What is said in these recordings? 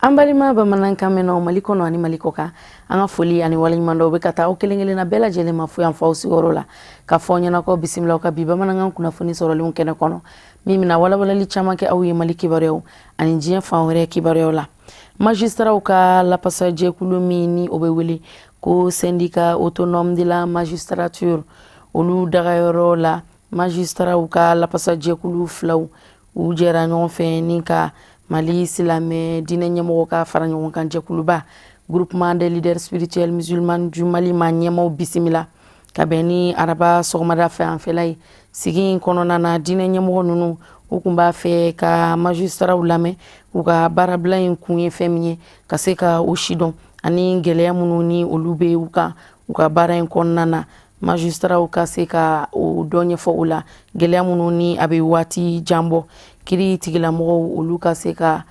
An balima bamanankan mɛnnaw Mali kɔnɔ ani Mali kɔ kan, an ka foli ani waleɲumandɔn bɛ ka taa aw kelen kelenna bɛɛ lajɛlen ma fo yan fɔ aw sigiyɔrɔ la, ka fɔ ɲɛna ko bisimila ka bi bamanankan kunnafoni sɔrɔlenw kɛnɛ kɔnɔ, min bɛna walawalali caman kɛ aw ye Mali kibaruyaw ani diɲɛ fan wɛrɛ kibaruyaw la. Magistraw ka lapasajɛkulu min ni o bɛ wele ko Syndicat autonome de la magistrature, olu dagayɔrɔ la, magistraw ka lapasajɛkulu filaw u jɛra ɲɔgɔn fɛ ni ka Mali silamɛ diinɛ ɲɛmɔgɔ ka fara ɲɔgɔn kan jɛkuluba, Groupement des leaders spirituels musulmans du Mali, ma ɲɛmaw bisimila ka bɛn ni araba sɔgɔmada fɛ an fɛla ye. Sigi in kɔnɔna na, diinɛ ɲɛmɔgɔ ninnu u tun b'a fɛ ka magistraw lamɛn, u ka baarabila in kun ye fɛn min ye, ka se ka o sidɔn, ani gɛlɛya minnu ni olu bɛ u kan u ka baara in kɔnɔna na, magistraw ka se ka o dɔ ɲɛfɔ o la, gɛlɛya minnu ni a bɛ waati jan bɔ, kiri tigilamɔgɔw olu ka se ka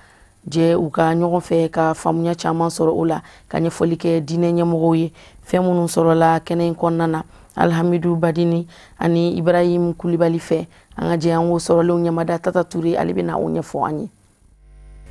jɛ u ka ɲɔgɔn fɛ ka faamuya caman sɔrɔ o la, ka ɲɛfɔli kɛ diinɛ ɲɛmɔgɔw ye. Fɛn minnu sɔrɔla kɛnɛ in kɔnɔna na, Alhamidu Badini ani Ibrahim Kulibali fɛ, an ka jɛ an k'o sɔrɔlenw ɲɛmada. Tata Ture, ale bɛna o ɲɛfɔ an ye.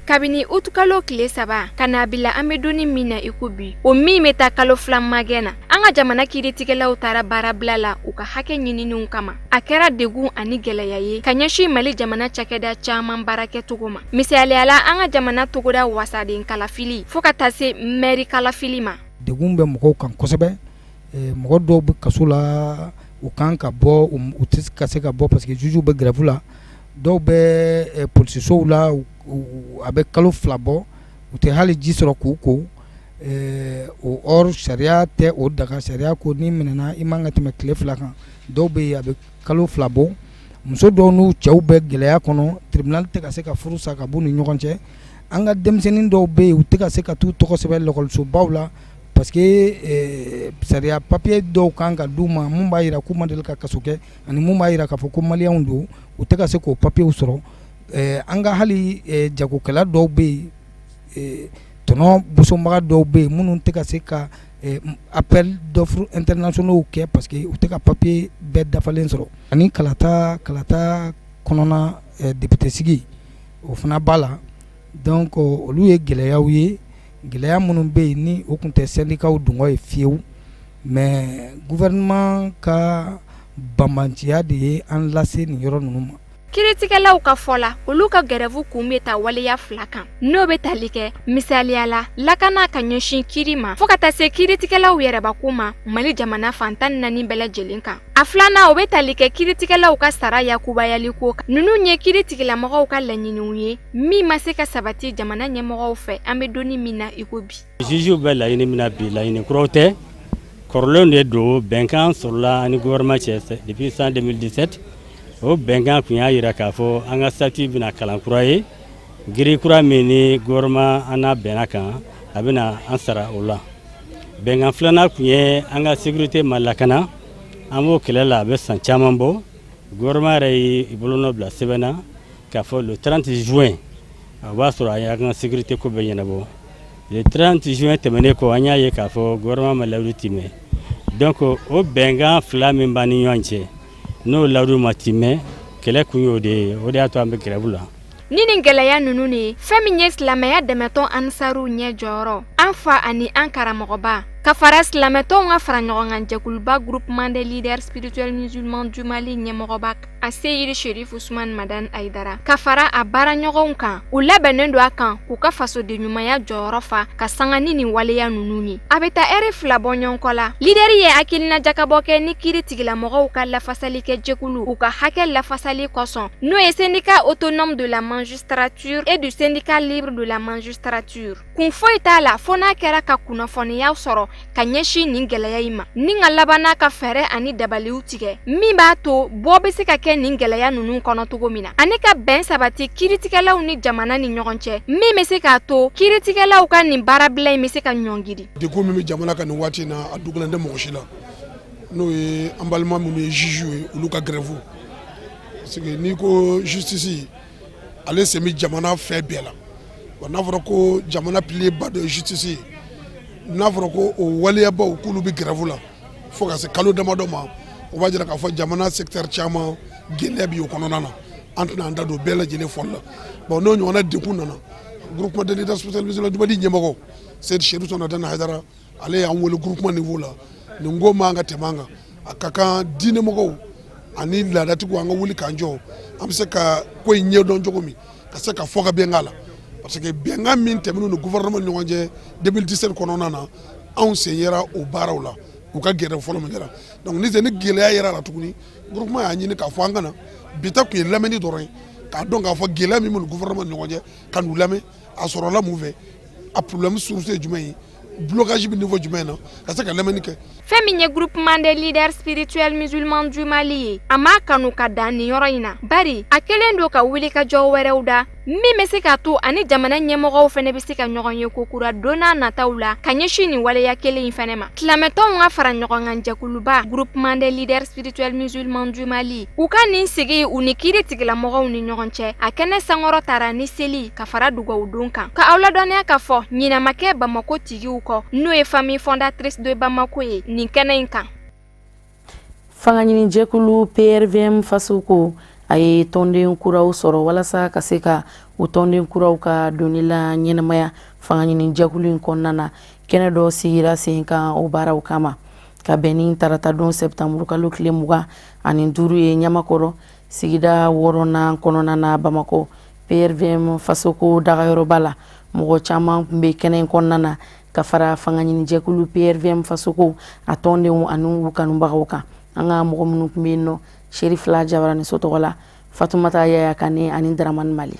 Kabini utukalo tile 3 ka n'a bila an bɛ donni min na i ko bi, o min bɛ taa kalo 2 magɛn na, an ka jamana kiiritigɛlaw taara baarabila la u ka hakɛ ɲininiw kama. A kɛra degun ani gɛlɛya ye ka ɲɛsin Mali jamana cakɛda caman baarakɛcogo ma, misaliyala an ka jamana togoda wasaden kalafili fo ka taa se mɛri kalafili ma. Degun bɛ mɔgɔw kan kosɛbɛ. Mɔgɔ dɔw bɛ kaso la, u kan ka bɔ, u tɛ ka se ka bɔ parce que juges bɛ grève la. Dɔw bɛ polisisow la, a bɛ kalo 2 bɔ, u tɛ hali ji sɔrɔ k'u ko o. Or sariya tɛ o daga. Sariya ko n'i minɛna, i man ka tɛmɛ tile 2 kan. Dɔw bɛ yen, a bɛ kalo 2 bɔ. Muso dɔw n'u cɛw bɛ gɛlɛya kɔnɔ, tribunal tɛ ka se ka furu sa ka b'u ni ɲɔgɔn cɛ. An ka denmisɛnnin dɔw bɛ yen, u tɛ ka se ka t'u tɔgɔ sɛbɛn lakɔlisobaw la parce que sariya papier dɔw kan ka d'u ma, mun b'a jira k'u ma deli ka kaso kɛ, ani mun b'a jira k'a fɔ ko maliyɛnw don, u tɛ ka se k'o papiers sɔrɔ. An ka hali jagokɛla dɔw bɛ yen, tɔnɔ bosonbaga dɔw bɛ yen, minnu tɛ ka se ka appel d'offre internationaux kɛ parce que u tɛ ka papier bɛɛ dafalen sɔrɔ. Ani kalata kɔnɔna député sigi, o fana b'a la. Donc olu ye gɛlɛyaw ye, gɛlɛya minnu bɛ yen ni o tun tɛ syndicats dungɔ ye fiyewu, mais gouvernement ka banbaanciya de ye an lase nin yɔrɔ ninnu ma. Kiiritigɛlaw ka fɔ la, olu ka grève kun bɛ ta waleya fila kan, n'o bɛ tali kɛ misaliyala lakana ka ɲɛsin kiiri ma fo ka taa se kiiritigɛlaw yɛrɛbakun ma Mali jamana fan 14 bɛɛ lajɛlen kan. A filanan, o bɛ tali kɛ kiiritigɛlaw ka sara yakubayali ko kan. Ninnu ye kiiritigɛlamɔgɔw ka laɲiniw ye min ma se ka sabati jamana ɲɛmɔgɔw fɛ an bɛ donni min na i ko bi. Juges bɛ laɲini min na bi, laɲini kuraw tɛ, kɔrɔlenw de don. Bɛnkan sɔrɔla ani gouvernement cɛ depuis san 2017. O bɛnkan tun y'a jira k'a fɔ an ka statut bɛna kalan kura ye, grille kura min ni gouvernement an n'a bɛnna kan, a bɛna an sara o la. Bɛnkan filanan tun ye an ka sécurité ma lakana. An b'o kɛlɛ la, a bɛ san caman bɔ. Gouvernement yɛrɛ y'i bolonɔ bila sɛbɛn na k'a fɔ le 30 juin, a b'a sɔrɔ an y'an ka sécurité ko bɛɛ ɲɛnabɔ. Le 30 juin tɛmɛnen kɔ, an y'a ye k'a fɔ gouvernement ma layidu timɛ. Donc o bɛnkan fila min b'an ni ɲɔgɔn cɛ, n'o layidu ma timɛ, kɛlɛ kun y'o de ye. O de y'a to an bɛ grève la. Ni nin gɛlɛya ninnu de ye, fɛn min ye silamɛya dɛmɛtɔn Ansaru ɲɛ jɔyɔrɔ, an fa ani an karamɔgɔba, ka fara silamɛtɔnw ka fara ɲɔgɔn kan jɛkuluba, Groupement des leaders spirituels musulmans du Mali ɲɛmɔgɔba Aseyiri Sherif Usman Madan Ayidara, ka fara a baaraɲɔgɔnw kan, u labɛnnen don a kan k'u ka fasoden ɲumanya jɔyɔrɔ fa ka sanga ni nin waleya ninnu ye. A bɛ taa ɛri 2 bɔ ɲɔgɔn la, lidɛri ye hakilina jakabɔ kɛ ni kiiri tigilamɔgɔw ka lafasalikɛ jɛkulu u ka hakɛ lafasali kosɔn, n'o ye Syndicat autonome de la magistrature et du Syndicat libre de la magistrature. Kun foyi t'a la fo n'a kɛra ka kunnafoniya sɔrɔ ka ɲɛsin nin gɛlɛya in ma, ni ka labanna ka fɛɛrɛ ani dabaliw tigɛ min b'a to bɔ bɛ se ka kɛ nin gɛlɛya ninnu kɔnɔ cogo min na, ani ka bɛn sabati kiiritigɛlaw ni jamana ni ɲɔgɔn cɛ, min bɛ se k'a to kiiritigɛlaw ka nin baarabila in bɛ se ka ɲɔngiri. Degun min bɛ jamana kan nin waati in na, a dogolen tɛ mɔgɔ si la, n'o ye an balima minnu ye juge ye, olu ka grève, parce que n'i ko justice, ale sen bɛ jamana fɛn bɛɛ la wa. N'a fɔra ko jamana pilier ba dɔ ye justice ye, n'a fɔra ko o waleyabaw k'olu bɛ grève la fo ka se kalo damadɔ ma, o b'a jira k'a fɔ jamana secteur caman gɛlɛya bɛ o kɔnɔna na. An tɛna an da don bɛɛ lajɛlen fɔli la. Bon, n'o ɲɔgɔnna degun nana, Groupement des leaders spirituels musulmans du Mali ɲɛmɔgɔ Seyidi Chérif Nadani Hayidara, ale y'an wele groupement niveau la. Nin ko man ka tɛmɛ an kan. A ka kan diinɛmɔgɔw ani laadatigiw, an ka wuli k'an jɔ, an bɛ se ka ko in ɲɛdɔn cogo min, ka se ka fɔ ka bɛn la, parce que bɛnkan min tɛmɛnen ni gouvernement ni ɲɔgɔn cɛ 2017 kɔnɔna na, anw sen yera o baaraw la, u ka gɛrɛ fɔlɔ min kɛra. Donc ni gɛlɛya yɛrɛ la tuguni, groupement y'a ɲini k'a fɔ an ka na. Bi ta tun ye lamɛnni dɔrɔn ye, k'a dɔn k'a fɔ gɛlɛya min b'u ni gouvernement ni ɲɔgɔn cɛ, ka n'u lamɛn, a sɔrɔla mun fɛ, a problème source ye jumɛn ye, blocage bɛ niveau jumɛn na, ka se ka lamɛnni kɛ. Fɛn min ye Groupement des leaders spirituels musulmans du Mali ye, a m'a kanu ka dan nin yɔrɔ in na, bari a kɛlen don ka wuli ka jɔ wɛrɛw da min bɛ se k'a to ani jamana ɲɛmɔgɔw fɛnɛ bɛ se ka ɲɔgɔn ye kokura don n'a nataw la, ka ɲɛsin nin waleya kelen in fɛnɛ ma. Silamɛtɔnw ka fara ɲɔgɔn kan jɛkuluba Groupement des leaders spirituels musulmans du Mali, u ka nin sigi u ni kiiri tigilamɔgɔw ni ɲɔgɔn cɛ, a kɛnɛ sankɔrɔ tara ni seli ka fara dugawu don kan. Ka aw ladɔnniya k'a fɔ ɲinɛ ma kɛ Bamako tigiw kɔ, n'o ye Famille fondatrice de Bamako ye nin kɛnɛ in kan. Fangaɲinijɛkulu PRVM Fasoko, a ye tɔnden kuraw sɔrɔ walasa ka se ka u tɔnden kuraw ka doni la ɲɛnamaya fangaɲinijɛkulu in kɔnɔna na. Kɛnɛ dɔ sigira sen kan o baaraw kama, ka bɛn ni taratadon sɛptanburu kalo tile 25 ye, Ɲamakɔrɔ sigida wɔɔrɔnan kɔnɔna na, Bamakɔ PRVM Fasoko dagayɔrɔba la. Mɔgɔ caman tun bɛ kɛnɛ in kɔnɔna na, ka fara fangaɲinijɛkulu PRVM Fasoko a tɔndenw ani u kanubagaw kan. An ka mɔgɔ minnu tun bɛ yen nɔ, Serifila Jabaraniso tɔgɔ la, Fatumata Yaya Kane ani Daramani Mali.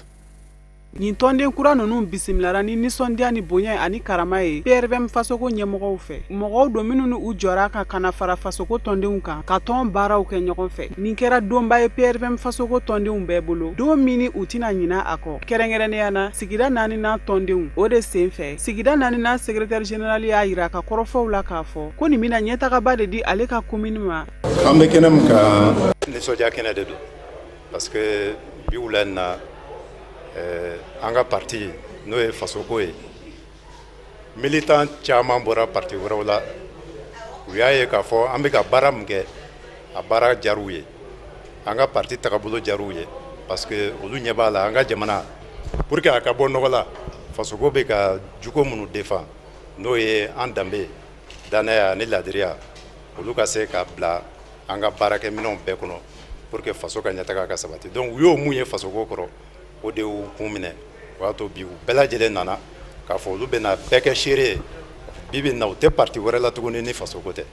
Nin tɔnden kura ninnu bisimilara ni nisɔndiya ni bonya ani karama ye PRVM Fasoko ɲɛmɔgɔw fɛ. Mɔgɔw don minnu ni u jɔra kan ka na fara Fasoko tɔndenw kan, ka tɔn baaraw kɛ ɲɔgɔn fɛ. Nin kɛra donba ye PRVM Fasoko tɔndenw bɛɛ bolo, don min ni u tɛna ɲina a kɔ, kɛrɛnkɛrɛnnenya na sigida naaninan tɔndenw. O de sen fɛ, sigida naaninan secrétaire général y'a yira a ka kɔrɔfɔw la k'a fɔ ko nin bɛna ɲɛtagaba de di ale ka commune ma. An bɛ kɛnɛ min kan, nisɔndiya kɛnɛ de don, parce que bi wula in na, an ka parti, n'o ye Fasoko ye, militant caman bɔra parti wɛrɛw la. U y'a ye k'a fɔ an bɛ ka baara min kɛ, a baara diyar'u ye, an ka parti tagabolo diyar'u ye, parce que olu ɲɛ b'a la, an ka jamana, pour que a ka bɔ nɔgɔ la, Fasoko bɛ ka jogo minnu défend, n'o ye an danbe, danaya ani ladiriya, olu ka se ka bila an ka baarakɛminɛnw bɛɛ kɔnɔ pour que faso ka ɲɛtaga ka sabati. Donc u y'o mun ye Fasoko kɔrɔ, o de y'u kun minɛ. O y'a to bi u bɛɛ lajɛlen nana k'a fɔ olu bɛna bɛɛ kɛ seere ye bi bi in na, u tɛ parti wɛrɛ la tuguni ni Fasoko tɛ.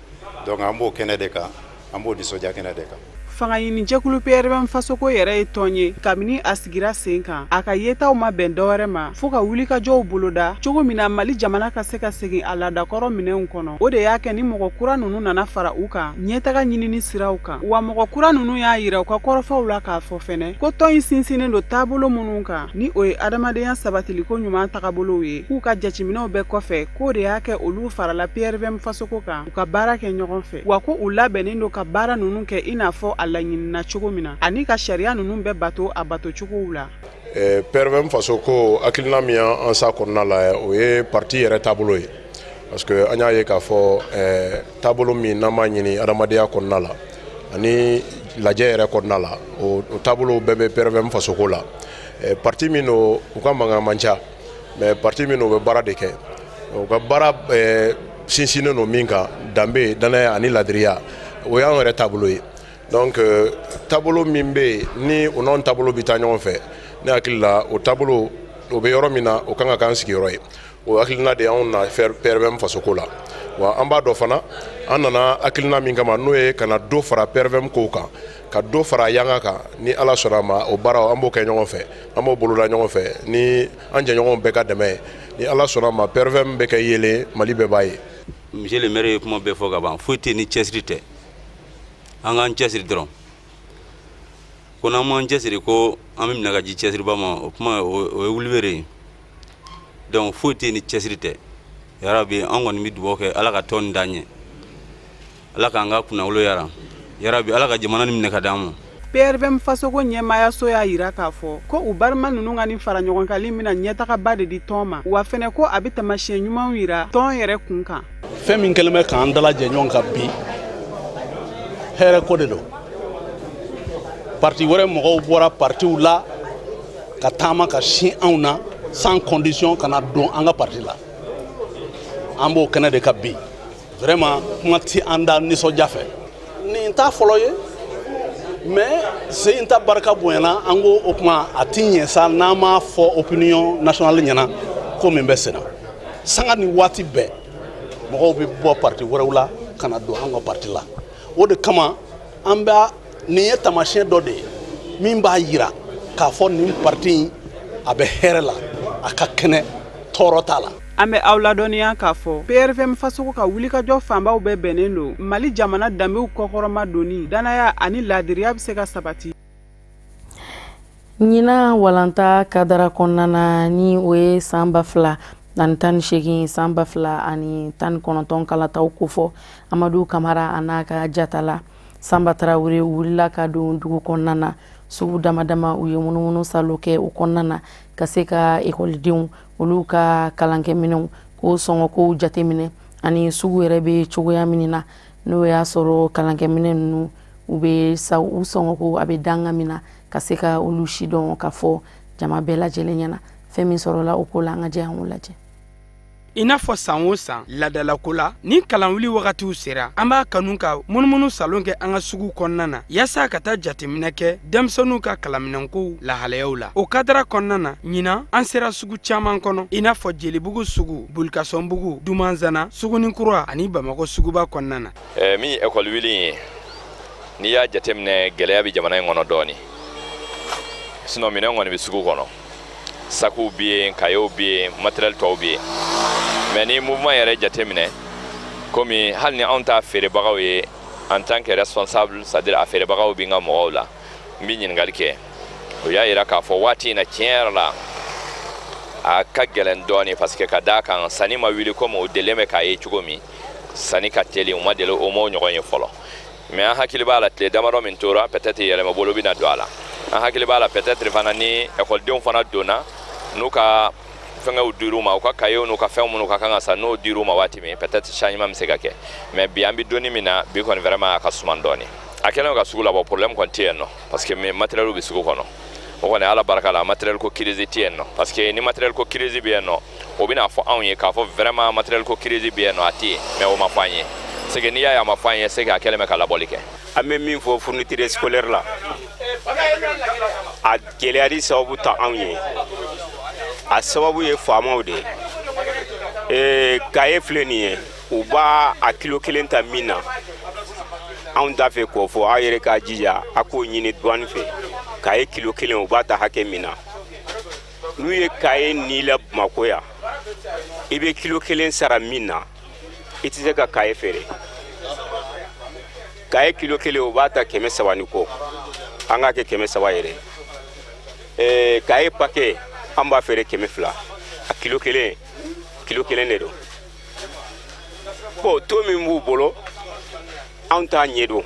Donc an b'o kɛnɛ de kan, an b'o nisɔndiya kɛnɛ de kan. Fangaɲinijɛkulu PRVM Fasoko yɛrɛ ye tɔn ye, kabini a sigira sen kan, a ka yetaw ma bɛn dɔwɛrɛ ma fo ka wulikajɔw boloda cogo min na Mali jamana ka se ka segin a laadakɔrɔ minɛnw kɔnɔ. O de y'a kɛ ni mɔgɔ kura ninnu nana fara u kan ɲɛtaga ɲinini siraw kan. Wa mɔgɔ kura ninnu y'a yira u ka kɔrɔfɔw la k'a fɔ fɛnɛ ko tɔn in sinsinnen don taabolo minnu kan, ni o ye adamadenya sabatiliko ɲuman tagabolow ye, k'u ka jateminɛw bɛɛ kɔfɛ, k'o de y'a kɛ olu farala PRVM Fasoko kan, u ka baara kɛ ɲɔgɔn fɛ. Wa ko u labɛnnen don ka baara ninnu kɛ i n'a fɔ a laɲinina cogo min na, ani ka sariya ninnu bɛɛ bato a batocogow la. PRVM Fasoko hakilina min y'an sa kɔnɔna la, o ye parti yɛrɛ taabolo ye, parce que an y'a ye k'a fɔ taabolo min n'an b'a ɲini adamadenya kɔnɔna la ani lajɛ yɛrɛ kɔnɔna la, o taabolo bɛɛ bɛ PRVM Fasoko la. Parti min don, u ka mankan man ca, mais parti min don, u bɛ baara de kɛ. U ka baara sinsinnen don min kan, danbe, danaya ani ladiriya, o y'an yɛrɛ taabolo ye. Donc taabolo min bɛ yen ni o n'anw taabolo bɛ taa ɲɔgɔn fɛ, ne hakili la, o taabolo o bɛ yɔrɔ min na, o kan ka k'an sigiyɔrɔ ye. O hakilina de y'anw na PRVM Fasoko la. Wa an b'a dɔn fana, an nana hakilina min kama, n'o ye ka na dɔ fara PRVM kow kan, ka dɔ fara yanga kan, ni Ala sɔnna a ma, o baaraw an b'o kɛ ɲɔgɔn fɛ, an b'o boloda ɲɔgɔn fɛ ni an jɛɲɔgɔnw bɛɛ ka dɛmɛ ye. Ni Ala sɔnna a ma, PRVM bɛ kɛ yelen, Mali bɛɛ b'a ye. Monsieur le maire ye kuma bɛɛ fɔ ka ban. Foyi tɛ ni cɛsiri tɛ. An k'an cɛsiri dɔrɔn. Ko n'an m'an cɛsiri, ko an bɛ minɛ ka ji cɛsiriba ma, o kuma o ye wulibere ye. Donc foyi tɛ ni cɛsiri tɛ. Yarabi, an kɔni bɛ dugawu kɛ, Ala ka tɔn nin ɲɛ, Ala k'an ka kunnawolo yara. Yarabi, Ala ka jamana nin minɛ ka d'an ma. PRVM Fasoko ɲɛmaayaso y'a yira k'a fɔ ko u balima ninnu ka nin fara ɲɔgɔnkanli bɛna ɲɛtagaba de di tɔn ma, wa fɛnɛ ko a bɛ taamasiyɛn ɲumanw yira tɔn yɛrɛ kun kan. Fɛn min kɛlen bɛ k'an dalajɛ ɲɔgɔn kan bi, hɛrɛ ko de don. Parti wɛrɛ mɔgɔw bɔra partiw la ka taama ka sin anw na. Sans condition ka na don an ka parti la. An b'o kɛnɛ de kan bi. Vraiment, kuma ti an da nisɔndiya fɛ. Nin t'a fɔlɔ ye, mais sen in ta barika bonyana. An ko o tuma a ti ɲɛ sa n'an m'a fɔ opinion nationale ɲɛna ko min bɛ sen na. Sanga ni waati bɛɛ, mɔgɔw bɛ bɔ parti wɛrɛw la ka na don an ka parti la. O de kama an b'a nin ye taamasiyɛn dɔ de ye min b'a yira k'a fɔ nin parti in, a bɛ hɛrɛ la, a ka kɛnɛ, tɔɔrɔ t'a la. An bɛ aw ladɔnniya k'a fɔ PRVM Fasoko ka wulikajɔ fanbaw bɛɛ bɛnnen don Mali jamana danbew kɔkɔrɔma donni, danaya ani laadiriya bɛ se ka sabati. Ɲinan walanta kadara kɔnɔna na, ni o ye san 2018, san 2019 kalataw kofɔ, Amadu Kamara a n'a ka jatala Sanba Tarawele wulila ka don dugu kɔnɔna na. Sugu dama dama, u ye munumunu salo kɛ o kɔnɔna na ka se ka ekɔlidenw olu ka kalankɛminɛw k'o sɔngɔkow jateminɛ, ani sugu yɛrɛ bɛ cogoya min na, n'o y'a sɔrɔ kalankɛminɛ ninnu u bɛ sa, u sɔngɔko a bɛ danga min na, ka se ka olu si dɔn ka fɔ jama bɛɛ lajɛlen ɲɛna. Fɛn min sɔrɔla o ko la, an ka jɛ an k'o lajɛ. I n'a fɔ san o san ladalako la, ni kalanwuli wagatiw sera, an b'a kanu ka munumunu salon kɛ an ka sugu kɔnɔna na yaasa ka taa jateminɛ kɛ denmisɛnninw ka kalanminɛnkow lahalayaw la. O kadara kɔnɔna na, ɲinan an sera sugu caman kɔnɔ, i n'a fɔ Jelibugu sugu, Bulikasɔnbugu, Dumanzana, Suguninkura ani Bamakɔ suguba kɔnɔna na. Min ye ekɔli wuli ye, n'i y'a jateminɛ, gɛlɛya bɛ jamana in kɔnɔ dɔɔnin. Sinon minɛn kɔni bɛ sugu kɔnɔ, sakiw bɛ yen, kayew bɛ yen, matériel tɔw bɛ yen. Mais ni mouvement yɛrɛ jateminɛ, komi hali ni anw ta feerebagaw ye, en tant que responsable, c'est à dire a feerebagaw bɛ n ka mɔgɔw la, n bɛ ɲininkali kɛ, o y'a yira k'a fɔ waati in na, tiɲɛ yɛrɛ la, a ka gɛlɛn dɔɔnin, parce que ka d'a kan sanni ma wuli komi o delilen bɛ k'a ye cogo min. Sanni ka teli, u ma deli o m'o ɲɔgɔn ye fɔlɔ. Mais an hakili b'a la, tile damadɔ min tora, peut-être yɛlɛmabolo bɛna don a la. An hakili b'a la, peut-être fana ni ekɔlidenw fana donna, n'u ka fɛngɛw dir'u ma, u ka kayew n'u ka fɛn minnu ka kan ka san, n'o dir'u ma waati min, peut-être changement bɛ se ka kɛ. Mais bi, an bɛ donni min na bi kɔni, vraiment a ka suman dɔɔnin. A kɛlen ka sugu labɔ, problème kɔni tɛ yen nɔ, parce que matériel bɛ sugu kɔnɔ. O kɔni, Ala barika la, matériel ko crise tɛ yen nɔ, parce que ni matériel ko crise bɛ yen nɔ, o bɛna fɔ anw ye k'a fɔ vraiment matériel ko crise bɛ yen nɔ. A tɛ yen, mais o ma fɔ an ye. C'est que n'i y'a ye a ma fɔ an ye, c'est que a kɛlen bɛ ka labɔli kɛ. An bɛ min fɔ fourniture scolaire la, a gɛlɛyali sababu ta anw ye, a sababu ye faamaw de ye. Kaye filɛ nin ye, u b'a a kilo kelen ta min na, anw t'a fɛ k'o fɔ. Aw yɛrɛ k'a jija, a k'o ɲini douane fɛ. Kaye kilo kelen, u b'a ta hakɛ min na, n'u ye kaye n'i la Bamakɔ yan, i bɛ kilo kelen sara min na, i tɛ se ka kaye feere. Kaye kilo kelen, u b'a ta 300 ni kɔ, an k'a kɛ 300 yɛrɛ. Kaye paquet, an b'a feere 200. A kilo kelen, kilo kelen de don. Bon, taux min b'u bolo, anw t'a ɲɛdɔn.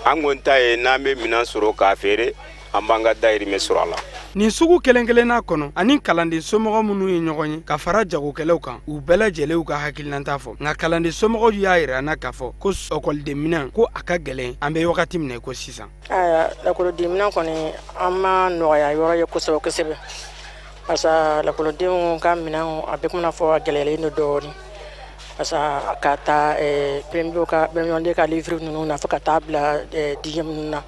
An kɔni ta ye n'an bɛ minɛn sɔrɔ k'a feere, an b'an ka dayirimɛ sɔrɔ a la. Nin sugu kelen kelenna kɔnɔ, ani kalanden somɔgɔ minnu ye ɲɔgɔn ye ka fara jagokɛlaw kan, u bɛɛ lajɛlen ka hakilinata fɔ. Nka kalanden somɔgɔw y'a yira an na k'a fɔ ko ɔkɔlidenminɛn ko a ka gɛlɛn, an bɛ wagati min na ko sisan. Ayiwa, lakɔlidenminɛn kɔni, an ma nɔgɔya yɔrɔ ye kosɛbɛ kosɛbɛ, parce que lakɔlidenw ka minɛnw, a bɛ komi n'a fɔ a gɛlɛyalen don dɔɔnin, parce que ka taa premier ka premier ka livre ninnu na, fo ka taa bila dixième ninnu na.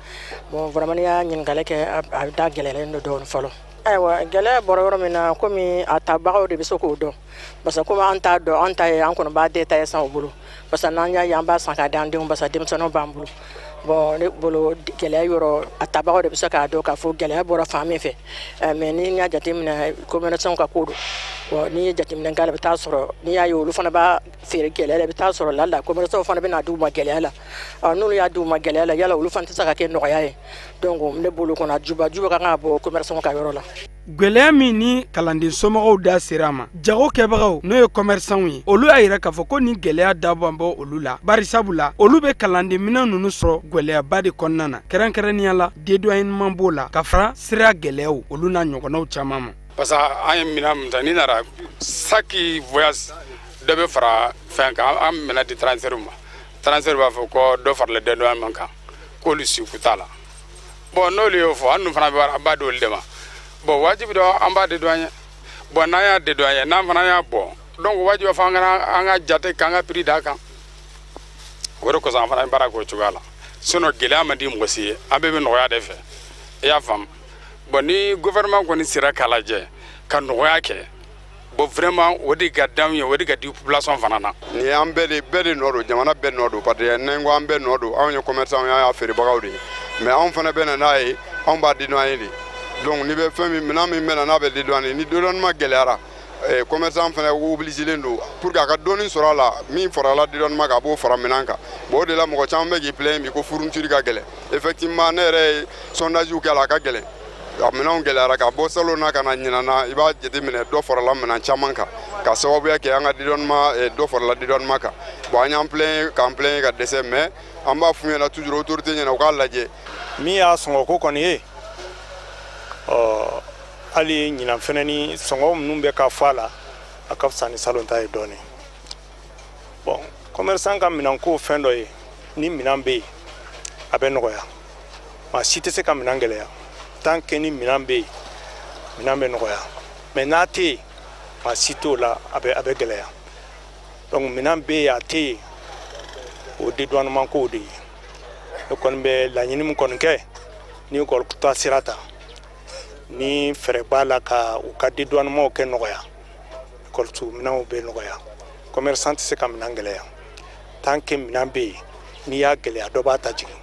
Bon, vraiment, n'i y'a ɲininkali kɛ, a bɛ taa gɛlɛyalen don dɔɔnin fɔlɔ. Ayiwa, gɛlɛya bɔra yɔrɔ min na, komi a tabagaw de bɛ se k'o dɔn, parce que komi an t'a dɔn, an ta ye, an kɔni b'a détaillé san u bolo, parce que n'an y'a ye, an b'a san k'a di an denw, parce que denmisɛnninw b'an bolo. Bon, ne bolo, gɛlɛya yɔrɔ, a tabagaw de bɛ se k'a dɔn k'a fɔ gɛlɛya bɔra fan min fɛ. Mais ni y'a jateminɛ, commerçant ka ko don. Bon, n'i ye jateminɛ k'a la, i bɛ taa sɔrɔ n'i y'a ye olu fana b'a feere gɛlɛya la, i bɛ taa sɔrɔ la la commerçant fana bɛ n'a d'u ma gɛlɛya la. N'olu y'a d'u ma gɛlɛya la, yala olu fana tɛ se ka kɛ nɔgɔya ye? Donc ne bolo kɔnɔ, a juba juba ka kan ka bɔ commerçant ka yɔrɔ la. Gɛlɛya min ni kalanden somɔgɔw da sera a ma, jago kɛbagaw, n'o ye commerçant ye, olu y'a yira k'a fɔ ko nin gɛlɛya dabɔ bɔ olu la, bari sabu la olu bɛ kalanden minɛn ninnu sɔrɔ gɛlɛyaba de kɔnɔna na, kɛrɛnkɛrɛnnenya la dédouanement b'o la, ka fara sira gɛlɛyaw, olu n'a ɲɔgɔnnaw caman ma. Parce que an ye minɛn min ta, n'i nana chaque voyage, dɔ bɛ fara fɛn kan. An minɛ di transfert ma, transfert b'a fɔ ko dɔ farala dédouanement kan, k'olu siku t'a la. Bon, n'olu y'o fɔ, an dun fana b'a di olu de ma. Bon, wajibi dɔ an b'a dédouaner. Bon, n'an y'a dédouaner, n'an fana y'a bɔ, donc wajibi fɔ an ka an ka jate k'an ka prix d'a kan. O de kosɔn an fana ye baara k'o cogoya la. Sinon gɛlɛya man di mɔgɔ si ye, an bɛɛ bɛ nɔgɔya de fɛ, i y'a faamu. Bon, ni gouvernement kɔni sera k'a lajɛ ka nɔgɔya kɛ, bon, vraiment o de ka d'anw ye, o de ka di population fana na. Nin ye an bɛɛ de, bɛɛ de nɔ don, jamana bɛɛ nɔ don, parce que n'an ko an bɛɛ nɔ don, anw ye commerçant ye, an y'a feerebagaw de ye, mais anw fana bɛ na n'a ye, anw b'a dédouaner de. Donc n'i bɛ fɛn min, minɛn min bɛ na n'a bɛ dédouaner, ni dédouanement gɛlɛyara, commerçant fana obligé don pour que a ka dɔɔni sɔrɔ a la, min farala dédouanement kan, a b'o fara minɛn kan. Bon, o de la mɔgɔ caman bɛ k'i plaindre bi ko fourniture ka gɛlɛn. Effectivement, ne yɛrɛ ye sondage kɛ a la, a ka gɛlɛn, a minɛnw gɛlɛyara. Ka bɔ salon na ka na ɲinan na, i b'a jateminɛ dɔ farala minɛn caman kan ka sababuya kɛ an ka dédouanement, dɔ farala dédouanement kan. Bon, an y'an plaindre k'an plaindre ka dɛsɛ, mais an b'a f'u ɲɛna toujours, autorité ɲɛna, u k'a lajɛ. Min y'a sɔngɔko kɔni ye, ɔ hali ɲinan fɛnɛ ni sɔngɔ minnu bɛ ka fɔ a la, a ka fisa ni salon ta ye dɔɔnin. Bon, commerçant ka minɛnko fɛn dɔ ye, ni minɛn bɛ yen, a bɛ nɔgɔya. Maa si tɛ se ka minɛn gɛlɛya tant que ni minɛn bɛ yen, minɛn bɛ nɔgɔya. Mais n'a tɛ yen, maa si t'o la, a bɛ gɛlɛya. Donc minɛn bɛ yen, a tɛ yen, o dédouanement kow de ye. Ne kɔni bɛ laɲini min kɔni kɛ, ni école ta sira ta, ni fɛɛrɛ b'a la ka u ka dédouanement kɛ nɔgɔya, école minɛnw bɛ nɔgɔya. Commerçant tɛ se ka minɛn gɛlɛya tant que minɛn bɛ yen. N'i y'a gɛlɛya, dɔ b'a ta jigin.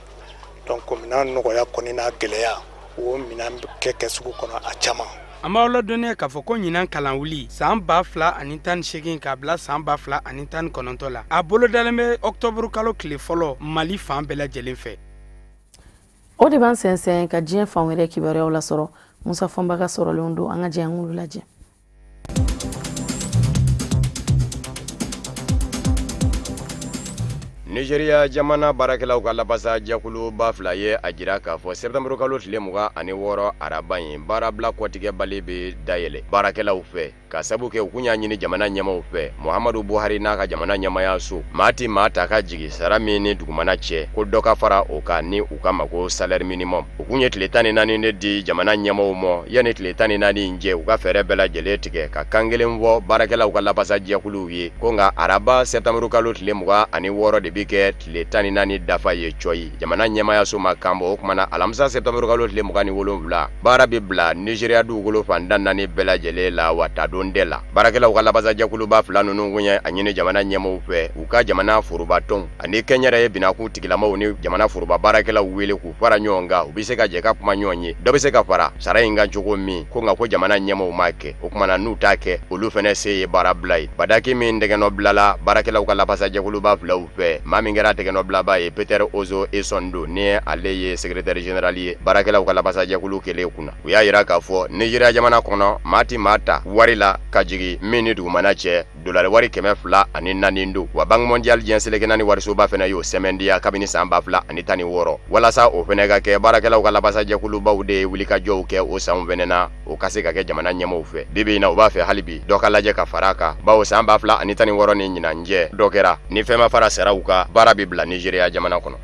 Donc minɛn nɔgɔya kɔni n'a gɛlɛya, o minɛn kɛ sugu kɔnɔ a caman. An b'aw ladɔnniya k'a fɔ ko ɲinan kalanwuli san 2018 k'a bila san 2019 la, a bolodalen bɛ ɔktɔburu kalo tile 1 Mali fan bɛɛ lajɛlen fɛ. O de b'an sɛnsɛn ka diɲɛ fan wɛrɛ kibaruyaw lasɔrɔ. Musa Fɔnba ka sɔrɔlenw don, an ka jɛ an k'olu lajɛ. Nigeria jamana baarakɛlaw ka labasa jɛkuluba fila ye a jira k'a fɔ sɛtanburu kalo tile 26 araba in, baarabila kɔtigɛbali bɛ dayɛlɛ baarakɛlaw fɛ, ka sabu kɛ u kun y'a ɲini jamana ɲɛmaw fɛ, Muhamadu Buhari n'a ka jamana ɲɛmaya so, maa ti maa ta ka jigin sara min ni dugumana cɛ, ko dɔ ka fara o kan, ni u k'a ma ko salaire minimum. U kun ye tile 14 de di jamana ɲɛmaw ma. Yanni tile 14 in cɛ, u ka fɛɛrɛ bɛɛ lajɛlen tigɛ ka kan kelen fɔ baarakɛlaw ka labasa jɛkuluw ye ko nka araba sɛtanburu kalo tile 26 de bɛ kɛ tile 14 dafa ye cɔyi. Jamana ɲɛmayaso ma kan bɔ. O tuma na alamisa sɛtanburu kalo tile 27, baara bɛ bila Nizeriya dugukolo fan 14 bɛɛ lajɛlen la, wa tadon tɛ la. Baarakɛlaw ka labasa jɛkuluba fila ninnu kun ye a ɲini jamana ɲɛmaw fɛ, u ka jamana forobatɔnw ani kɛnyɛrɛye binakun tigilamaw ni jamana foroba baarakɛlaw wele k'u fara ɲɔgɔn kan, u bɛ se ka jɛ ka kuma ɲɔgɔn ye, dɔ bɛ se ka fara sara in kan cogo min. Ko nka ko jamana ɲɛmaw m'a kɛ. O tuma na n'u t'a kɛ, olu fana se ye baara bila ye. Bataki min tɛgɛnɔ bilala baarakɛlaw ka labasa jɛkuluba filaw fɛ, maa min kɛra tɛgɛnɔbilaba ye, Peter Ozo Eson don, ni ale ye secrétaire général ye baarakɛlaw ka labasa jɛkulu kelen kunna. U y'a jira k'a fɔ Nizeriya jamana kɔnɔ, maa ti maa ta wari la ka jigin min ni dugumana cɛ dolari wari 204 don. Wa Banque mondiale, diɲɛ seleke naani warisoba fana y'o sɛmɛndiya kabini san 2016. Walasa o fana ka kɛ, baarakɛlaw ka labasa jɛkulubaw de ye wulikajɔw kɛ o sanw fana na, o ka se ka kɛ jamana ɲɛmaaw fɛ. Bi bi in na, u b'a fɛ hali bi dɔ ka lajɛ ka fara a kan, bawo san 2016 ni ɲinan cɛ, dɔ kɛra. Ni fɛn ma fara saraw kan, baara bɛ bila Nizeriya jamana kɔnɔ.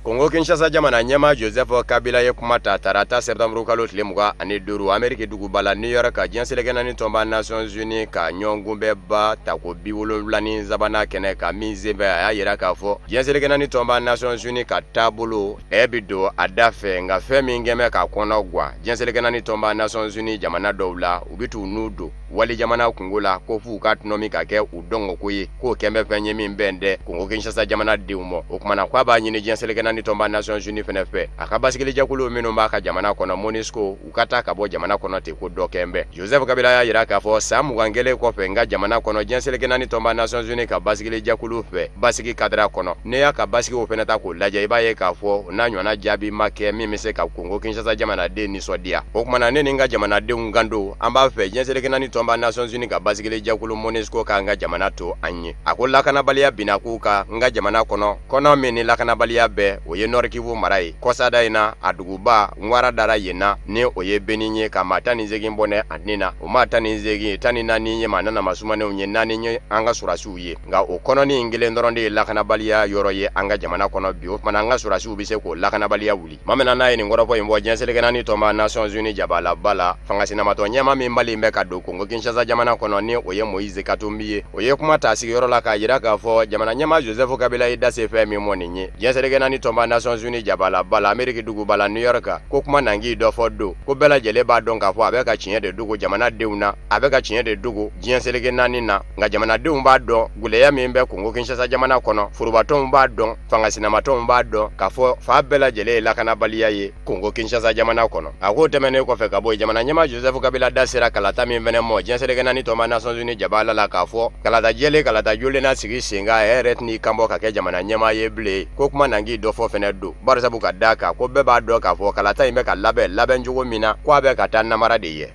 Kongo Kinshasa jamana ɲɛmaa Joseph Kabila ye kuma ta tarata sɛtanburu kalo tile 25 Ameriki duguba la New York, ka diɲɛ seleke naani tɔnba Nations Unies ka ɲɔgɔnkunbɛnba tako 73nan kɛnɛ kan min senfɛ, a y'a jira k'a fɔ diɲɛ seleke naani tɔnba Nations Unies ka taabolo ɛ bɛ don a da fɛ, nka fɛn min kɛn bɛ k'a kɔnɔ gan diɲɛ seleke naani tɔnba Nations Unies jamana dɔw la, u bɛ t'u nu don wali jamana kunko la ko f'u ka tɔnɔmi ka kɛ u dɔngɔko ye, k'o kɛn bɛ fɛn ye min bɛn tɛ Kongo Kinshasa jamana denw ma. O tuma na k'a b'a ɲini diɲɛ seleke naani tɔnba Nations Unies fɛnɛ fɛ, a ka basigilijɛkulu minnu b'a ka jamana kɔnɔ MONUSCO, u ka taa ka bɔ jamana kɔnɔ ten, ko dɔ kɛn bɛ. Joseph Kabila y'a jira k'a fɔ san 21 kɔfɛ n ka jamana kɔnɔ, diɲɛ seleke naani tɔnba Nations Unies ka basigilijɛkulu fɛ basigi kadira kɔnɔ, n'i y'a ka basigi o fɛnɛ ta k'o lajɛ, i b'a ye k'a fɔ n'a ɲɔgɔnna jaabi ma kɛ min bɛ se ka Kongo Kinshasa jamanaden nisɔndiya. O tuma na ne ni n ka jamanadenw kan don, an b'a fɛ diɲɛ seleke naani tɔnba Nations Unies ka basigilijɛkulu MONUSCO k'an ka jamana to an ye. A ko lakanabaliya binna k'u kan n ka jamana kɔnɔ min ni lakanabaliya bɛɛ o ye Nord Kivu mara ye. Kɔsada in na, a duguba ŋwara dara yen na, ni o ye Beni ye, ka maa 18 bɔnɛ a ni na. O maa 18, 14 ye maa nanama sumanenw ye, 4 ye an ka sɔrɔdasiw ye. Nka o kɔnɔni in kelen dɔrɔn de ye lakanabaliya yɔrɔ ye an ka jamana kɔnɔ bi. O tuma na, an ka sɔrɔdasiw bɛ se k'o lakanabaliya wuli. Maa min n'a ye nin kɔrɔfɔ in fɔ diɲɛ seleke naani tɔnba Nations Unies jabalaba la, fanga sinamatɔ ɲɛmaa min balen bɛ ka don Kongo Kinshasa jamana kɔnɔ, ni o ye Moise Katumbi ye, o ye kuma ta sigiyɔrɔ la k'a jira k'a fɔ jamana ɲɛmaa Joseph Kabila ye da se fɛn min mɔ nin ye diɲɛ seleke naani tɔnba Nations Unies jabalaba la, Ameriki duguba la New York, ko kuma nangi dɔ fɔ don, ko bɛɛ lajɛlen b'a dɔn k'a fɔ a bɛ ka tiɲɛ de dogo jamanadenw na, a bɛ ka tiɲɛ de dogo diɲɛ seleke naani na. Nka jamanadenw b'a dɔn gɛlɛya min bɛ Kongo Kinshasa jamana kɔnɔ, forobatɔnw b'a dɔn, fanga sinamatɔnw b'a dɔn k'a fɔ fan bɛɛ lajɛlen ye lakanabaliya ye Kongo Kinshasa jamana kɔnɔ. A k'o tɛmɛnen kɔfɛ ka bɔ yen, jamana ɲɛmaa Joseph Kabila da sera kalata min fɛnɛ mɔ diɲɛ seleke naani tɔnba Nations Unies jabala la, k'a fɔ kalata jɛlen, kalata jolen na sigi sen kan, a yɛrɛ tɛn'i kanbɔ ka kɛ jamana ɲɛmaa ye bilen, ko kuma nangi dɔ fɔ fɛnɛ don, barisabu ka d'a kan ko bɛɛ b'a dɔn k'a fɔ kalata in bɛ ka labɛn labɛn cogo min na, ko a bɛ ka taa namara de ye.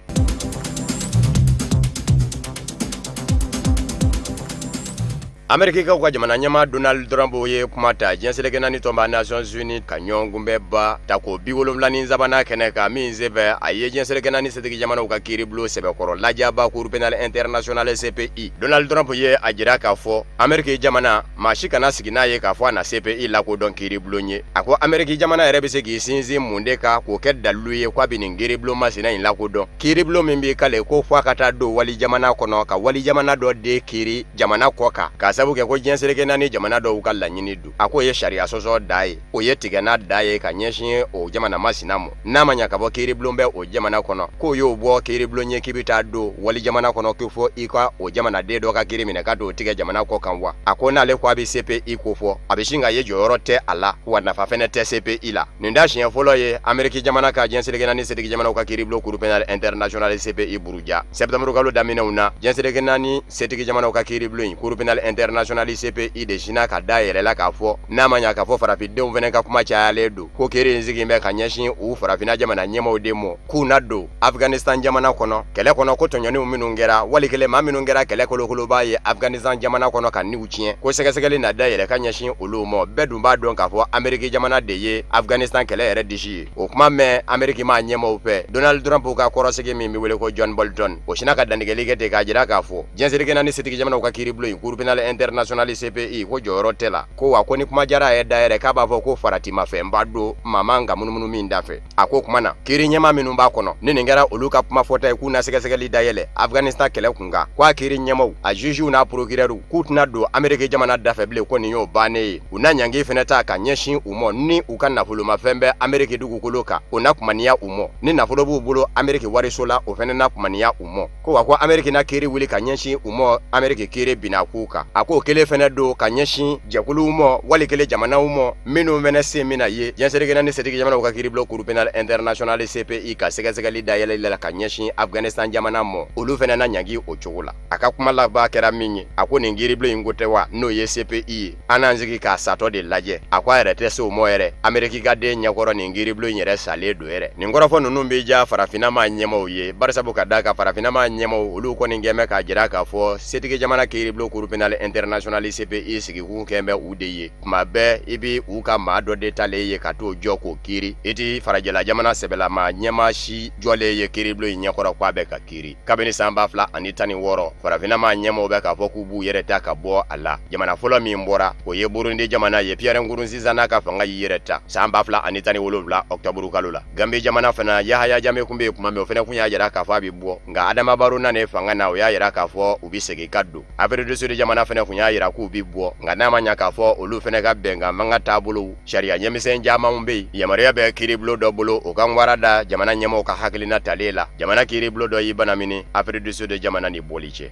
Amerikikaw ka jamana ɲɛmaa Donald Trump ye kuma ta diɲɛ seleke naani tɔnba Nations Unies ka ɲɔgɔnkunbɛnba tako 73nan kɛnɛ kan, min senfɛ a ye diɲɛ seleke naani setigi jamanaw ka kiiribulon sɛbɛkɔrɔ lajaba Cour pénale internationale CPI. Donald Trump ye a jira k'a fɔ Ameriki jamana maa si kana sigi n'a ye k'a fɔ a na CPI lakodɔn kiiribulon ye. A ko Ameriki jamana yɛrɛ bɛ se k'i sinsin mun de kan k'o kɛ dalilu ye k'a bɛ nin kiiribulon masina in lakodɔn? Kiiribulon min b'i kale ko fo a ka taa don wali jamana kɔnɔ ka wali jamana dɔ de kiiri jamana kɔ kan, k'a sabu kɛ ko diɲɛ seleke naani jamana dɔw ka laɲini don. A k'o ye sariya sɔsɔ da ye, o ye tigɛna da ye ka ɲɛsin o jamana masina ma. N'a ma ɲa ka bɔ kiiribulon bɛ o jamana kɔnɔ, k'o y'o bɔ kiiribulon ye k'i bɛ taa don wali jamana kɔnɔ k'i fɔ i ka o jamanaden dɔ ka kiiri minɛ ka don tigɛ jamana kɔ kan wa? A ko n'ale ko a bɛ CPI ko fɔ, a bɛ sin ka ye jɔyɔrɔ tɛ a la, wa nafa fɛnɛ tɛ CPI la. Nin t'a siɲɛ fɔlɔ ye Ameriki jamana ka diɲɛ seleke naani setigi jamanaw ka kiiribulon Cour pénale internationale CPI buruja. Septembre kalo daminɛw na, diɲɛ seleke naani setigi jamanaw ka kiiribulon in Cour pénale internationale CPI de sinna ka da yɛlɛ la k'a fɔ n'a ma ɲa k'a fɔ farafindenw fɛnɛ ka kuma cayalen don, ko kiiri in sigi bɛ ka ɲɛsin u farafinna jamana ɲɛmaaw de mɔ, k'u na don Afganistan jamana kɔnɔ kɛlɛ kɔnɔ, ko tɔɲɔniw minnu kɛra, wali kelen maa minnu kɛra kɛlɛ kolokoloba ye Afganistan jamana kɔnɔ ka niw tiɲɛ, ko sɛgɛsɛgɛli na dayɛlɛ ka ɲɛsin olu mɔ. Bɛɛ dun b'a dɔn k'a fɔ Ameriki jamana de ye Afganistan kɛlɛ yɛrɛ disi ye. O kuma mɛn Ameriki maa ɲɛmaaw fɛ, Donald Trump ka kɔrɔsigi min bɛ wele ko John Bolton, o sinna ka dantigɛli kɛ ten k'a jira k'a fɔ diɲɛ seleke naani setigi jamanaw ka kiiribulon in Cour pénale internationale CPI ko jɔyɔrɔ tɛ la, ko wa ko ni kuma jara a ye da yɛrɛ k'a b'a fɔ ko faratimafɛnba don, maa man ka munumunu min da fɛ. A ko kuma na kiiri ɲɛmaa minnu b'a kɔnɔ, ni nin kɛra olu ka kuma fɔta ye k'u na sɛgɛsɛgɛli dayɛlɛ Afganistan kɛlɛ kun kan, ko a kiiri ɲɛmaaw, a jugew n'a procureur, k'u tɛna don Ameriki jamana dafɛ bilen, ko nin y'o bannen ye. U na ɲangi fɛnɛ ta ka ɲɛsin u mɔ, ni u ka nafolomafɛn bɛ Ameriki dugukolo kan, o na kumaniya u mɔ, ni nafolo b'u bolo Ameriki wariso la, o fɛnɛ na kumaniya u mɔ. Ko wa ko Ameriki na kiiri wuli ka ɲɛsin u mɔ Ameriki kiiri binna k'u kan. A k'o kelen fɛnɛ don ka ɲɛsin jɛkuluw mɔ, wali kelen jamanaw mɔ minnu fɛnɛ sen bɛna ye diɲɛ seleke naani setigi jamanaw ka kiiribulon Cour pénale internationale CPI ka sɛgɛsɛgɛli dayɛlɛli la ka ɲɛsin Afganistan jamana mɔ, olu fɛnɛ na ɲangi o cogo la. A ka kuma laban kɛra min ye, a ko nin kiiribulon in ko tɛ wa, n'o ye CPI ye, an n'an sigi k'a satɔ de lajɛ. A ko a yɛrɛ tɛ se o mɔ yɛrɛ, Ameriki ka den ɲɛkɔrɔ nin kiiribulon in yɛrɛ salen don yɛrɛ. Nin kɔrɔfɔ ninnu bɛ diya farafinna maa ɲɛmaaw ye, barisabu ka d'a kan farafinna maa ɲɛmaaw olu kɔni kɛn bɛ k'a jira k'a fɔ setigi jamana kiiribulon Cour pénale internationale CPI sigikun kɛn bɛ u de ye. Tuma bɛɛ i bɛ u ka maa dɔ de talen ye ka t'o jɔ k'o kiiri, i tɛ farajɛla jamana sɛbɛlama ɲɛmaa si jɔlen ye kiiribulon in ɲɛkɔrɔ k'a bɛ ka kiiri. Kabini san 2016, farafinna maa ɲɛmaaw bɛ k'a fɔ k'u b'u yɛrɛ ta ka bɔ a la. Jamana fɔlɔ min bɔra, o ye Burundi jamana ye. Pierre Nkurunziza n'a ka fanga y'i yɛrɛ ta san 2017 octobre kalo la. Gambie jamana fana, Yahaya Jammeh kun bɛ yen tuma min, o fana kun y'a jira k'a fɔ a bɛ bɔ, nka Adama Barrow nanen fanga na, o y'a jira k'a fɔ u bɛ segin ka don. Afrique du Sud jamana fana kun y'a jira k'u bɛ bɔ, nka n'a ma ɲa k'a fɔ olu fana ka bɛnkan fanga taabolow sariya ɲɛmisɛn camanw bɛ yen, yamaruya bɛ kiiribulon dɔ bolo o ka ŋwara da jamana ɲɛmaaw ka hakilina talen la. Jamana kiiribulon dɔ y'i banamini Afrique du Sud jamana ni bɔli cɛ.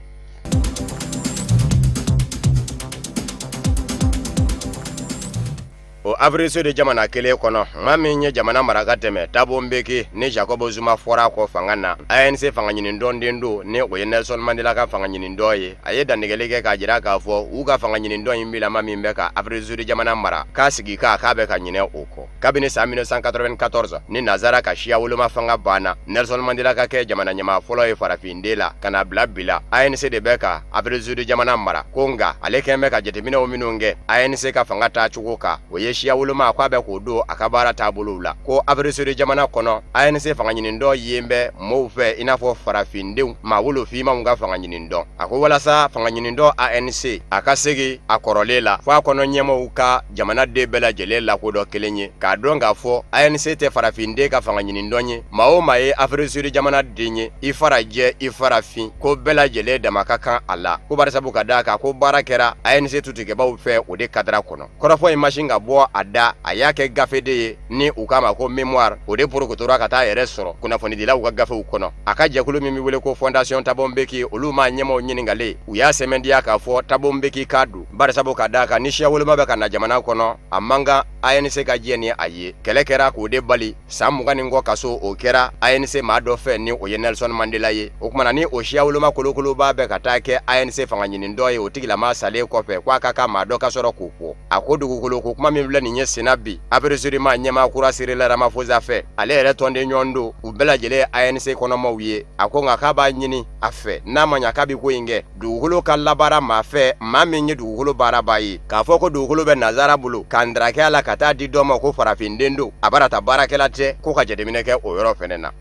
O Afrique du Sud jamana kelen kɔnɔ, maa min ye jamana mara ka tɛmɛ, Thabo Mbeki, ni Jacob Zuma fɔra a kɔ fanga na, ANC fanga ɲinitɔn den don, ni o ye Nelson Mandela ka fanga ɲinitɔn ye, a ye dantigɛli kɛ k'a jira k'a fɔ u ka fanga ɲinitɔn in bilama min bɛ ka Afrique du Sud jamana mara, k'a sigi k'a bɛ ka ɲinɛ o kɔ. Kabini san 1994 ni nazara ka siya woloma fanga banna, Nelson Mandela ka kɛ jamana ɲɛmaa fɔlɔ ye farafinden la ka na bila bi la, ANC de bɛ ka Afrique du Sud jamana mara. Ko nka ale kɛn bɛ ka jateminɛw minnu kɛ ANC ka fanga taacogo kan, o ye siya woloma k'a bɛ k'o don a ka baara taabolow la. Ko Afrique du Sud jamana kɔnɔ, ANC fangaɲinitɔn yen bɛ mɔɔw fɛ i n'a fɔ farafindenw maa wolo finmanw ka fangaɲinitɔn. A ko walasa fangaɲinitɔn ANC a ka segin a kɔrɔlen la, fo a kɔnɔ ɲɛmaaw ka jamanaden bɛɛ lajɛlen lakodɔn kelen ye, k'a dɔn k'a fɔ ANC tɛ farafinden ka fangaɲinitɔn ye. Maa o maa ye Afrique du Sud jamana den ye, i fara jɛ, i fara fin, ko bɛɛ lajɛlen dama ka kan a la. Ko barisabu ka d'a kan ko baara kɛra ANC tutigɛbaw fɛ o de kadara kɔnɔ. Kɔrɔfɔ in ma sin ka bɔ a da, a y'a kɛ gafe de ye ni u k'a ma ko mémoire. O de porokotora ka taa yɛrɛ sɔrɔ kunnafonidilaw ka gafew kɔnɔ. A ka jɛkulu min bɛ wele ko Fondation Thabo Mbeki, olu maa ɲɛmaaw ɲininkalen, u y'a sɛmɛntiya k'a fɔ Thabo Mbeki k'a don, barisabu ka d'a kan ni siya woloma bɛ ka na jamana kɔnɔ, a man kan ANC ka jɛ ni a ye. Kɛlɛ kɛra k'o de bali. San 20 ni kɔ kaso, o kɛra ANC maa dɔ fɛ ni o ye Nelson Mandela ye. O tuma na ni o siya woloma kolokoloba bɛ ka taa kɛ ANC fangaɲinitɔn ye, o tigilama salen kɔfɛ, ko a ka kan maa dɔ ka sɔrɔ k'o fɔ. A ko dugukolo ko kuma min filɛ nin ye senna bi, Afrique du Sud maa ɲɛmaa kura Cyril Ramaphosa fɛ, ale yɛrɛ tɔnden ɲɔgɔn don, u bɛɛ lajɛlen ye ANC kɔnɔmaw ye. A ko nka k'a b'a ɲini a fɛ, n'a ma ɲa k'a bɛ ko in kɛ, dugukolo ka labaara maa fɛ, maa min ye dugukolo baarabaa ye. K'a fɔ ko dugukolo bɛ nazara bolo ka ndaraki a la ka taa di dɔ ma ko farafinden don, a bara ta baarakɛla tɛ, ko ka jateminɛ kɛ o yɔrɔ fɛnɛ na.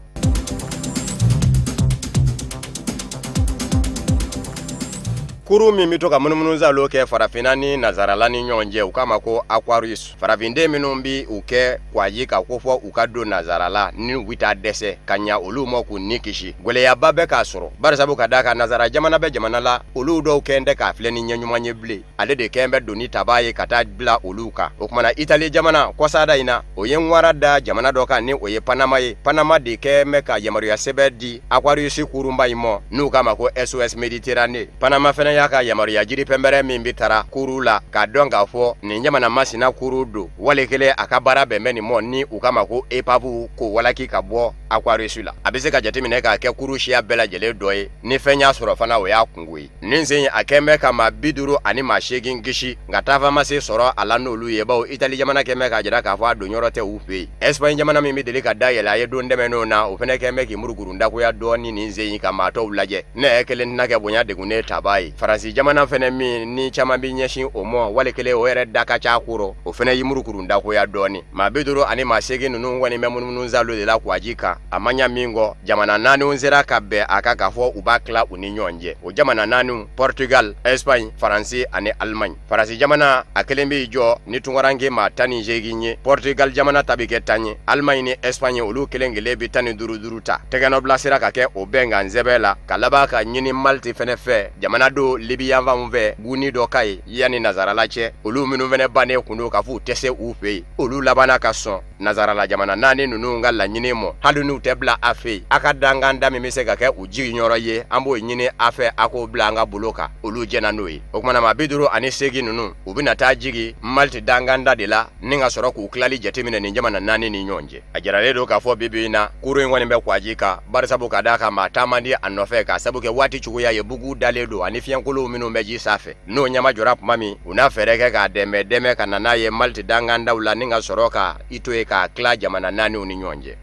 Kurun min bɛ to ka munumunusaalo kɛ farafinna ni nazarala ni ɲɔgɔn cɛ, u k'a ma ko Aquarius. Farafinden minnu bɛ u kɛ kwaji ka kofɔ u ka don nazarala ni u bɛ taa dɛsɛ ka ɲa olu ma k'u ni kisi, gɛlɛyaba bɛ k'a sɔrɔ, barisabu ka d'a kan nazara jamana bɛ jamana la, olu dɔw kɛn tɛ k'a filɛ ni ɲɛ ɲuman ye bilen. Ale de kɛn bɛ doni tabaa ye ka taa bila olu kan. O tuma na Itali jamana kɔsada in na, o ye ŋwara da jamana dɔ kan ni o ye Panama ye. Panama de kɛn bɛ ka yamaruya sɛbɛn di Aquarius kurunba in ma, n'u k'a ma ko SOS Méditerranée. Panama fɛnɛ y'a ka yamaruya jiri pɛnpɛrɛn min bɛ tara kurun la, k'a dɔn k'a fɔ nin jamana masina kurun don, wale kelen a ka baara bɛn bɛ nin mɔ ni u k'a ma ko épave, k'o walaki ka bɔ Aquarius la. A bɛ se ka jateminɛ k'a kɛ kurun siya bɛɛ lajɛlen dɔ ye, ni fɛn y'a sɔrɔ fana, o y'a kungo ye. Nin sen a kɛn bɛ ka maa 58 kisi, nka taafan ma se sɔrɔ a la n'olu ye, bawo Itali jamana kɛn bɛ k'a jira k'a fɔ a don yɔrɔ tɛ u fɛ yen. Espagne jamana min bɛ deli ka da yɛlɛ a ye don tɛmɛnenw na, o fana kɛn bɛ k'i murukuru dagoya dɔɔni nin sen in ka maa tɔw lajɛ. Ne yɛrɛ kelen tɛna kɛ bonya degunnen tabaa ye. Faransi jamana fana min ni caman bɛ ɲɛsin o ma, wale kelen o yɛrɛ da ka ca kɔrɔ, o fana y'i murukuru dagoya dɔɔni. Maa 58 ninnu kɔni bɛ munumunu saalo de la kwaji kan. A ma ɲa min kɔ, jamana naaniw sera ka bɛn a kan k'a fɔ u b'a tila u ni ɲɔgɔn cɛ. O jamana naaniw, Portugal, Espagne, Faransi ani Allemagne. Faransi jamana a kelen b'i jɔ ni tunkaranke maa 18 ye, Portugal jamana ta bɛ kɛ 10 ye, Allemagne ni Espagne olu kelen kelen bɛ 15 duuru ta. Tɛgɛnɔbila sera ka kɛ o bɛnkan sɛbɛn la, ka laban ka ɲini Malte fɛnɛ fɛ, jamana don Libi yanfanw fɛ, gunni dɔ ka ye yanni nazarala cɛ. Olu minnu fɛnɛ bannen kun don k'a fɔ u tɛ se u fɛ yen, olu labanna ka sɔn nazarala jamana naani ninnu ka laɲini mɔ, hali n'u tɛ bila a fɛ yen, a ka dankan da min bɛ se ka kɛ u jiginyɔrɔ ye, an b'o ɲini a fɛ, a k'o bila an ka bolo kan. Olu jɛnna n'o ye. O tuma na maa 58 ninnu, u bɛna taa jigin Malte dankanda de la ni ka sɔrɔ k'u tilali jateminɛ nin jamana naani ni ɲɔgɔn cɛ. A jiralen don k'a fɔ bi bi in na, kurun in kɔni bɛ kwaji kan, barisabu ka d'a kan maa taa man di a nɔfɛ, k'a sabu kɛ waati cogoya ye, bugu dalen don ani fiɲɛkolow minnu bɛ ji sanfɛ. N'o ɲɛmajɔra tuma min, u na fɛɛrɛ kɛ k'a dɛmɛ dɛmɛ ka na n'a ye Malte dankandaw la ni ka sɔrɔ ka i to yen k'a tila jamana naaniw ni ɲɔgɔn cɛ.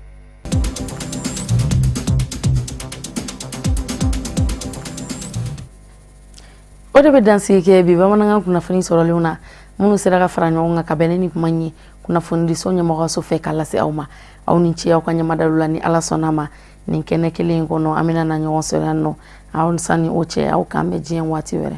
O de bɛ dansigi kɛ bi bamanankan kunnafoni sɔrɔlenw na, minnu sera ka fara ɲɔgɔn kan ka bɛn ni kuma ye kunnafonidiso ɲɛmɔgɔso fɛ k'a lase aw ma. Aw ni ce aw ka ɲɛmadalu la. Ni Ala sɔnna ma, nin kɛnɛ kelen in kɔnɔ, an bɛna na ɲɔgɔn sɔrɔ yan nɔ. Aw sani o cɛ, aw k'an bɛn diɲɛ waati wɛrɛ.